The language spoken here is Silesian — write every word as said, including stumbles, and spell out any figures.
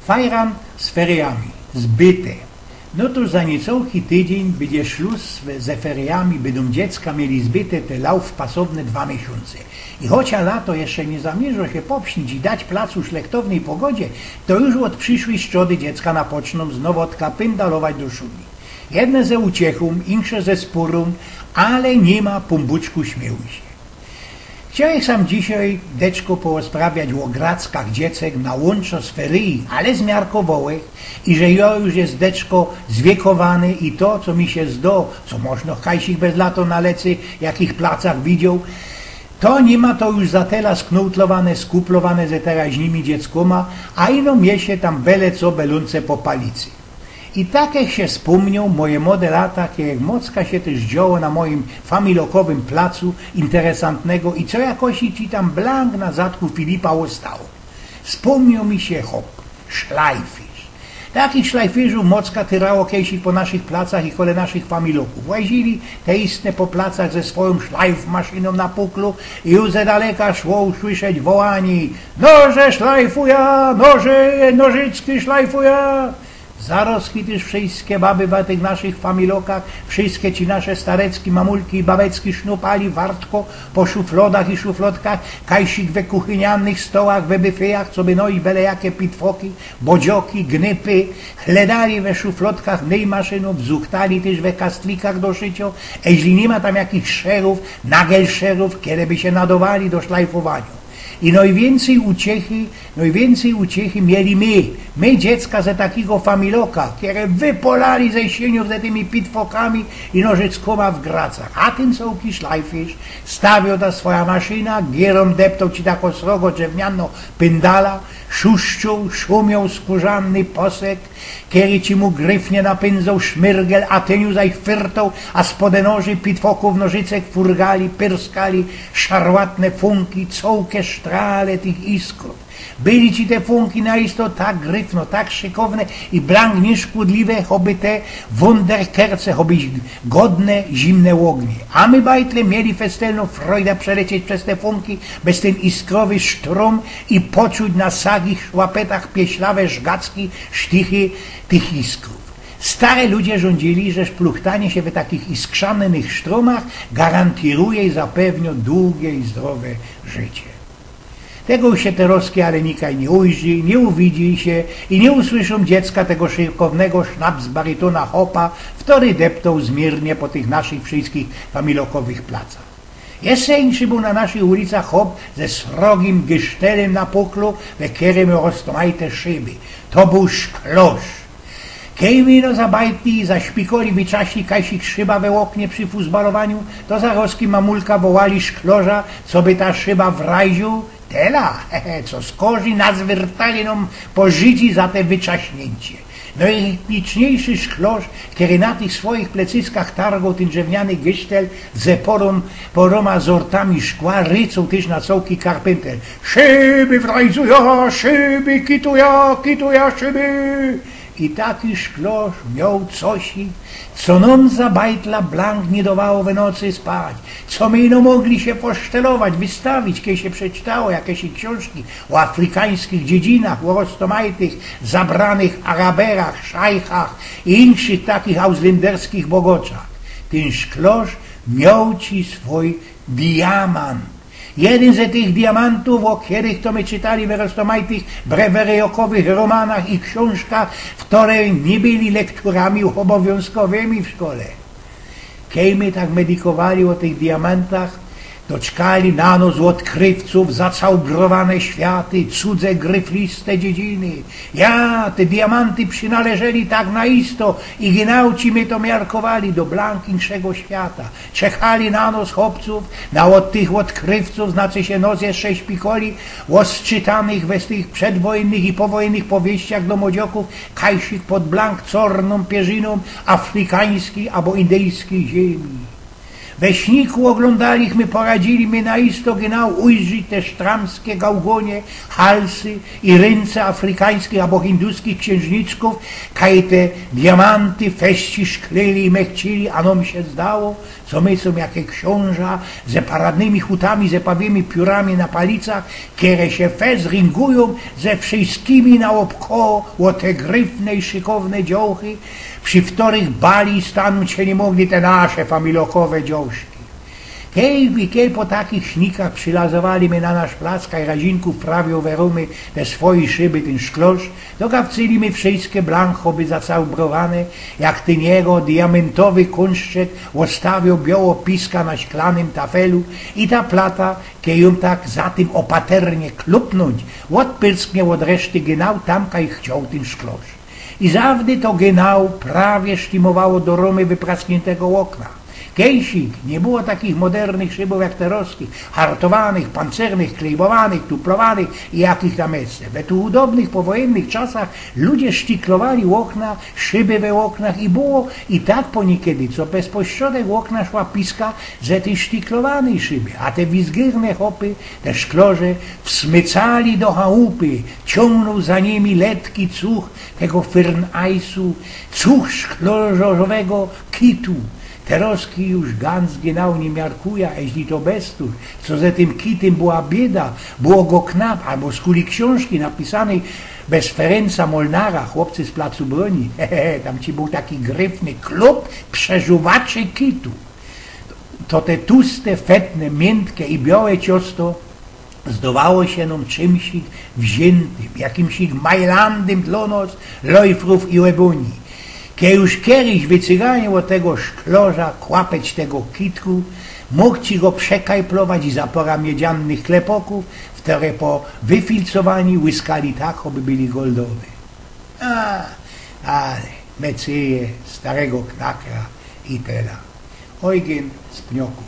Fajran z feriami. Zbyte. No to za niecołki tydziyń bydzie szlus ze feriami, bydōm dziecka mieli zbyte te laufpasowne dwa miesiōnce. I chocia lato jeszcze niy zamiyrzŏ sie popsnić i dać placu szlechtownyj pogodzie, to już ôd prziszłij strzody dziecka napocznōm znowu ôd klapynda lować do szuli. Jedne ze uciechōm, insze ze spōrōm, ale niy ma pōnbōczku śmiyłuj sie. Chciołech sam dzisiej deczko porozprawiać ô grackach dziecek na łōnczo z feryji, ale zmiarkowołech, iże jŏ już jest deczko zwiynkowany i to, co mi sie zdo, co możno kajsik bez lato na lecy jakich placach widzioł, to niy ma to już za tela sknōtlowane, skuplowane ze teraźniymi dzieckōma, a ino mie sie tam bele co belōnce po palicy. I tak jak sie spōmnioł moje młode lata, jak mocka sie tyż dzioło na mojim familokowym placu interesantnego i co jakoś ci tam blank na zadku Filipa ôstało. Spōmnioł mi sie chop, szlajfyż. Takich szlajfyżōw mocka tyrało kejsik po naszych placach i kole naszych familokōw. Łazili te istne po placach ze swojōm szlajfmaszynōm na puklu i już ze daleka szło usłyszeć wołanie: „Noże szlajfuja, noże, nożyczki szlajfuja!” Zarozki tyż wszyjske baby w tych naszych familokach, wszyjske ci nasze starecki, mamulki i babecki sznupali wartko po szuflodach i szuflodkach, kajsik we kuchynianych stołach, we byfejach, coby no i bele jake pitfoki, bodzioki, gnypy, chledali we szuflodkach nyj maszynōw, zuchtali tyż we kastlikach do szycio, eźli niy ma tam jakich szerōw, nagelszerōw, kere by sie nadowali do szlajfowaniŏ. I nojwiyncyj uciechy, nojwiyncyj uciechy mieli my, my dziecka ze takigo familoka, kere wypolali ze siyniōw ze tymi pitfokami i nożyckōma w gracach. A tyn cołki szlajfyż stawioł ta swoja maszyna, girōm deptoł ci tako srogo drzewniano pyndala, szuszczōł, szumioł skōrzany posek, keri ci mu gryfnie napyndzał szmyrgel, a tyn już zaś fyrtoł, a spode noży pitfokōw nożycek furgali, pyrskali szarłatne funki, cołke sztrale tych iskrōw. Byli ci te funki na isto tak gryfno, tak szykowne i blank niyszkōdliwe, choby te wunderkerce, choby godne zimne ôgnie. A my bajtle mieli festelno frojda przelecieć bez te funki, bez tyn iskrowy sztrōm i poczuć na sagich szłapetach pieślawe żgacki, sztichy tych iskrōw. Stare ludzie radziyli, że szpluchtanie sie we takich iskrzanynych sztrōmach garantyruje i zapewniŏ dugie i zdrowe życie. Tego już sie terŏzki ale nikaj niy ujrzy, niy uwidzi sie i niy usłyszōm dziecka tego szykownego sznapsbarytōna chopa, wtory deptoł zmiyrnie po tych naszych wszyjskich familokowych placach. Jeszcze inszy bōł na naszych ulicach chop ze srogim gysztelym na puklu, we kerym roztōmajte szyby. To bōł szklŏrz. Kej my ino zabajtli, zaszpikoli, wytrzaśli kajsik szyba we ôknie przi fusbalowaniu, to zarozki mamulka wołali szklŏrza, coby ta szyba wraził, tela, co skorzij nazwyrtali nōm po życiu za te wytrzaśniyncie. Nojliczniejszy szklŏrz, kery na tych swoich plecyskach targoł tyn drzewniany gysztel ze porōm, porōma zortami szkła, rycoł tyż na cołki karpynter: „Szyby wrajzuja, szyby kituja, kituja szyby”. I taki szklŏrz mioł cosik, co nōm za bajtla blank niy dowało we nocy spać, co my ino mogli sie posztelować, wystawić, kej sie przeczytało jakeś ksiōnżki ô afrikańskich dziedzinach, ô roztōmajtych zabranych Araberach, szajchach i inkszych takich auslynderskich bogoczach. Tyn szklŏrz mioł ci swōj diamant. Jedyn ze tych diamantōw, ô kerych to my czytali we roztōmajtych breweryjŏkowych rōmanach i ksiōnżkach, wtore niy byli lekturami ôbowiōnzkowymi w szkole. Kej my tak medikowali ô tych diamantach, doczkali na nos ôd ôdkrywcōw zacałgrowane światy, cudze gryfliste dziedziny. Ja, te diamanty przinależyli tak na isto i gynałci my to miarkowali do blank inkszego świata. Czekali na nos chopcōw, na ôd tych ôdkrywcōw, znaczy sie nos jeszcze szpikoli, ô sczytanych we tych przedwojynnych i powojynnych powieściach do młodziokōw, kajsik pod blank cornōm pierzynōm afrikańskij abo indyjskij ziymi. We śniku ôglōndalichmy, poradzilichmy na isto genau ujrzeć te sztramske gałgōnie, halsy i rynce afrykańskich abo hinduskich ksiynżniczkōw, kaj te diamanty fest szklili i mechcili, a nōm sie zdało, co my sōm jakie ksiōnża ze paradnymi chutami, ze pawymi piōrami na palicach, kere sie fest ringujōm ze wszyskimi naôbkoło ô te gryfne i szykowne dziołchy, przi wtorych bali stanōńć sie niy mogli te nasze familokowe dziołszki. Kej i kej po takich śnikach przilazowalichmy na nasz plac, kaj razinkōw prawie ôwerōmy te swoje szyby, tyn szklŏrz, to gawcylimy wszyske blank choby zacałbrowane, jak tyn jego diamyntowy kōnszczek ôstawioł biołŏ piska na szklanym tafelu i ta plata, kej jōm tak za tym ôpaternie klupnōńć, ôdpyrsknie ôd reszty genau tam, kaj chcioł tyn szklŏrz. I zawdy to genau prawie sztimowało do rōmy wypraskniōntego ôkna. Kejsik niy było takich modernych szybōw jak terŏzki, hartowanych, pancernych, klejbowanych, tuplowanych i jakich tam jeszcze. We tych udobnych, powojynnych czasach ludzie sztiklowali ôkna, szyby we ôknach i było i tak po niykiedy, co bez pośrodek ôkna szła piska ze tyj sztiklowanej szyby, a te wizgyrne chopy, te szklŏrze, wsmycali do chałupy, ciōngnōł za nimi letki cuch tego fyrnajsu, cuch szklŏrzowego kitu. Terŏzki już ganz genau niy miarkuja, eźli to bez tych, co ze tym kitym była bieda, było go knap, abo skuli ksiōnżki napisanyj bez Ferenca Molnara, Chłopcy z placu broni. He, he, he, tam ci bōł taki gryfny klub przeżuwaczy kitu. To te tuste, fetne, miyntke i biołe ciosto zdowało sie nōm czymś wziętym, jakimś majlandym dlŏ nos, lojfrōw i łebuni. Kej już keryś wycyganie ôd tego szklŏrza kłapeć tego kitku, mōg ci go przekajplować i za pŏra miedziannych klepŏkōw, wtore po wyfilcowaniu łyskali tak, choby byli goldowe. A, ale, mecyje starego knakra i tela. Ojgyn z Pniokōw.